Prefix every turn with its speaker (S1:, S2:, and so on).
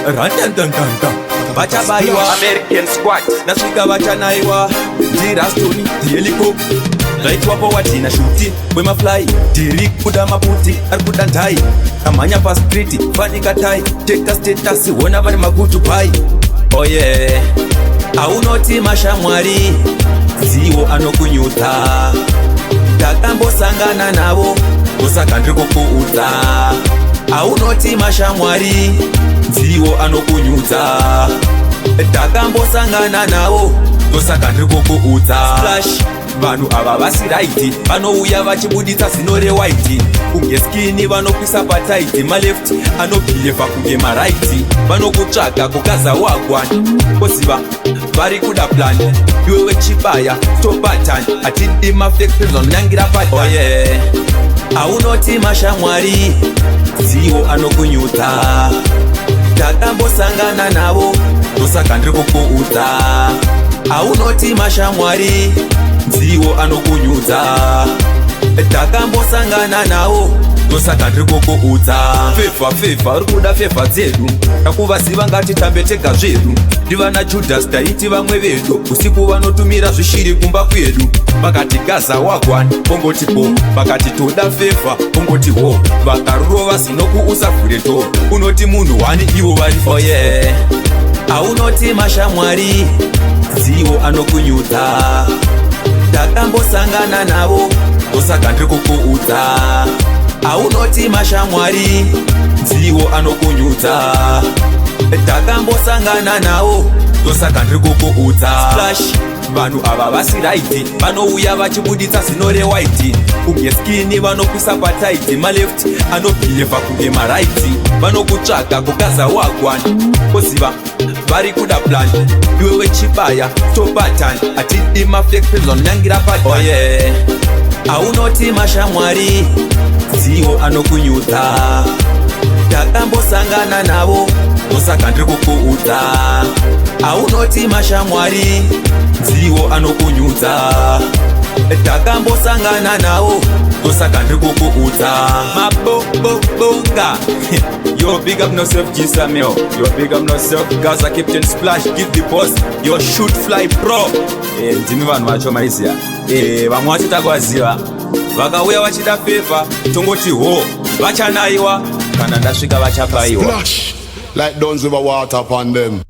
S1: Randandandanda vachabaiwa.
S2: American squad.
S1: Ndasvika vachanaiwa. Ndirastoni ndihelicopter, zvaitwapo watina shuti wemafly. Ndiri kuda maputi, ari kuda ndai kamhanya pastreet, fanika tai teka status, hona vari magoodbye. Oye, aunoti mashamwari dziwo anokunyudza, takambosangana navo, kusaka ndiri kukuudza. Aunoti mashamwari dziwo anokunyudza, takambosangana navo, ndosaka ndiri kukuudza. Splash, vanhu ava vasi right, vanouya vachibuditsa zino rewhite kunge skinny, vanokwisa patight. Maleft anobhilevha kunge maright, vanokutsvaga kukaza wagwani, oziva vari kuda plan. Iwe wechibaya stop button, hatidi mafake friends vanonyangira patani. Oye, aunoti mashamwari dziwo anokunyudza, takambosangana navo, ndosaka ndiri kukuudza. Aunoti mashamwari dziwo anokunyudza, takambosangana nawo, ndosaka ndiri kukuudza. Favour, favour, uri kuda favour dzedu, takuvaziva, ngatitambe tega zvedu. Ndivana Judas, taiti vamwe vedu, usiku vanotumira zvishiri kumba kwedu. Vakati gaza wagwani, pongoti po, vakati toda favour, pongoti ho, vakarova zinokuusavhure door. Unoti munhu wani, ivo vari. Oye, aunoti mashamwari dziwo anokunyudza, takambosangana navo, ndosaka ndiri kukuudza. Aunoti mashamwari dziwo anokunyudza, takambosangana nawo, ndosaka ndiri kukuudza. Splash, vanhu ava vasi right, vanouya vachibuditsa zino rewhite kunge skinny, vanokwisa patight. Maleft anobhilevha kunge maright, vanokutsvaga kukaza wagwani, oziva vari kuda plan. Iwe wechibaya stop button, hatidi mafake friends vanonyangira patani. Oye, aunoti mashamwari dziwo anokunyudza, takambosangana navo, ndosaka ndiri kukuudza. Aunoti mashamwari dziwo anokunyudza, takambosangana nawo, ndosaka ndiri kukuudza. Mabobobonga. Yo, big up yourself, G Samuel. Yo, big up yourself, Gaza Captain Splash. Give the boss your shoot fly pro. Ndimi vanhu vacho maiziya. Vamwe vacho takwaziva, vakauya vachida favour, tongoti ho, vachanaiwa. Kana ndasvika vachabaiwa.
S3: Splash like Dunn's River water upon them.